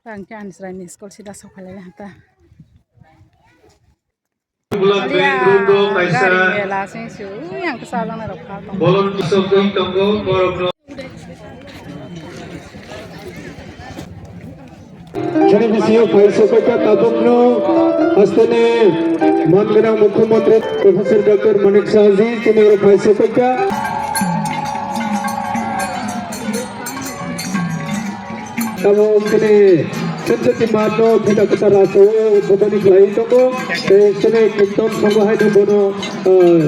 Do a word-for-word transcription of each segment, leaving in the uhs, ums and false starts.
Tang khe ani chwraini school sida sok phailai ha ta. Blood Aliya, bank room rok kaisa gari mela sing su, yang kisa jang rok phal tong. Volunteer sok oi tongo, borok rok. Chini bisingo phai sokphaikha tabukno hasteni man gwnang Mukhyamantri Professor Doctor Manik Saha ji chini oro phai sokphaikha. Tamo chini Sensati Math no pheta kwtal rasa o bodoni khlai tongo. Tei chini Kirtan Songha hai no bono, ah,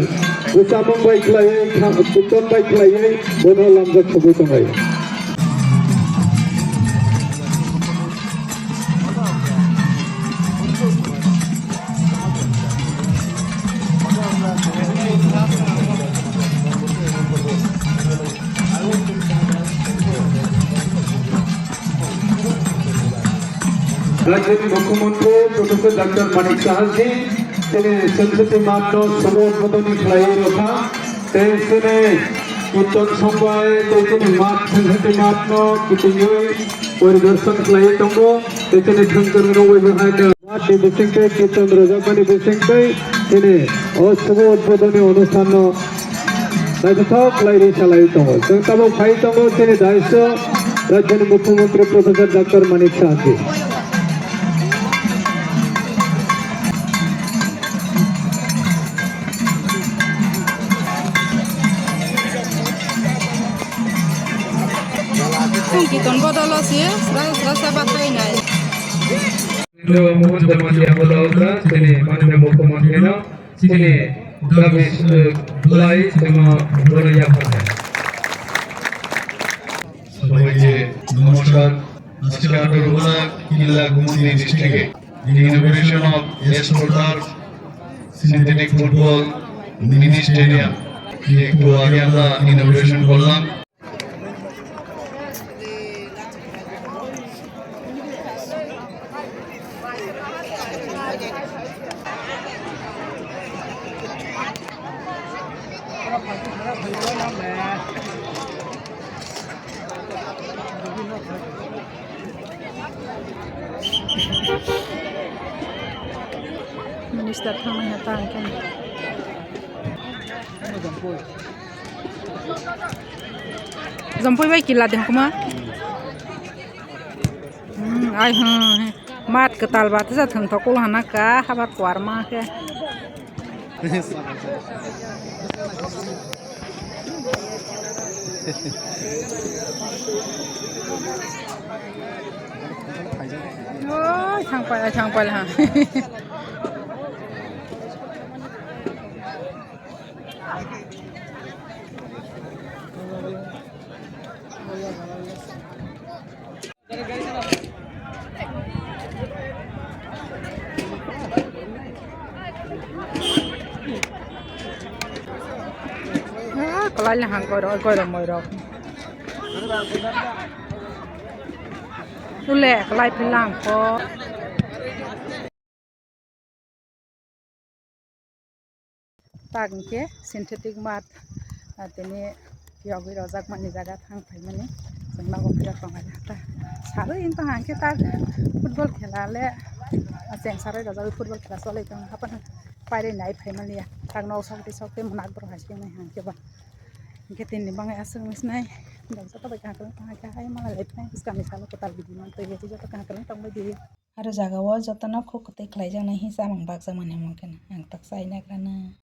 bwchamung bai khlai, kha-, Kirtan bai khlai bono lamjak sogwi tongo. Rajyoni Mukhyamantri Professor Doctor Manik Saha ji, tini Sensati Math no subo bodoni khlai rokha. Tei chini Kirtan Songha bai tei chini math, Sensati Math no kitingwi poridarshon khlaiwi tongo. Tei chini thwngkwrwino bai bo haino math ni bisingtwi, Kirtan rojakmani bisingtwi chini o subo udbodhoni onusthan no naithothok khlai ri salaiwi tongo. Chwng tabuk phai tongo chini daiso Rajyoni Mukhyamantri Professor Doctor Manik Saha ji. Tong kiton bodolo si sra sra saba thai nai. Mukhumantri Mahamudu Aukra, chini Mananiya Mukhyamantri no, chini dabi, eh, bulai, chini bono yapharkha. সবাইকে নমস্কার। আজকে আঠারোগোনা কিল্লা গুমতি ডিস্ট্রিক্টে inauguration of Sports Synthetic Football Mini Stadium, একটু আগে আমরা ইনোগ্রেশন করলাম। Minister thangmani ha ta hwnkhe. Jompui bai kila de hokma. Hmm, ai hmm, hmm. Mat kwtal ba tisa thwng thok kul hana ka habar kwar ma khe. Oi, thang pai, thang pai ha. Ah, kalai le hang koi rok, koi rok, moi rok. Ule, kalai philang ko. Tak hwnkhe synthetic mat, ah, tini yogwi rojak mani jaga thang phaimani chwng nogo phiyok tongnai ta. Sarwi wng tong hwnkhe tak football khela le, ah, cheng sarwi rojagwi football khela cholwi tong haphano pairwi nai phaimani ya. Tak nok sokti sokti mwnakborok hai se wngnai hwnkhe ba. Hwnkhe tini bangwi aswk wngwi sinai. Joto bai kaham kwlwng tong hwnkhe hai malai lai phinai bwskangni salo kwtal video mantwi joto kaham kwlwng tongbai di. Aro jaga o jotono khuk kwtwi khlaijaknai hwnwi chamung bakjakmani omo khe ang tak chai nagrana.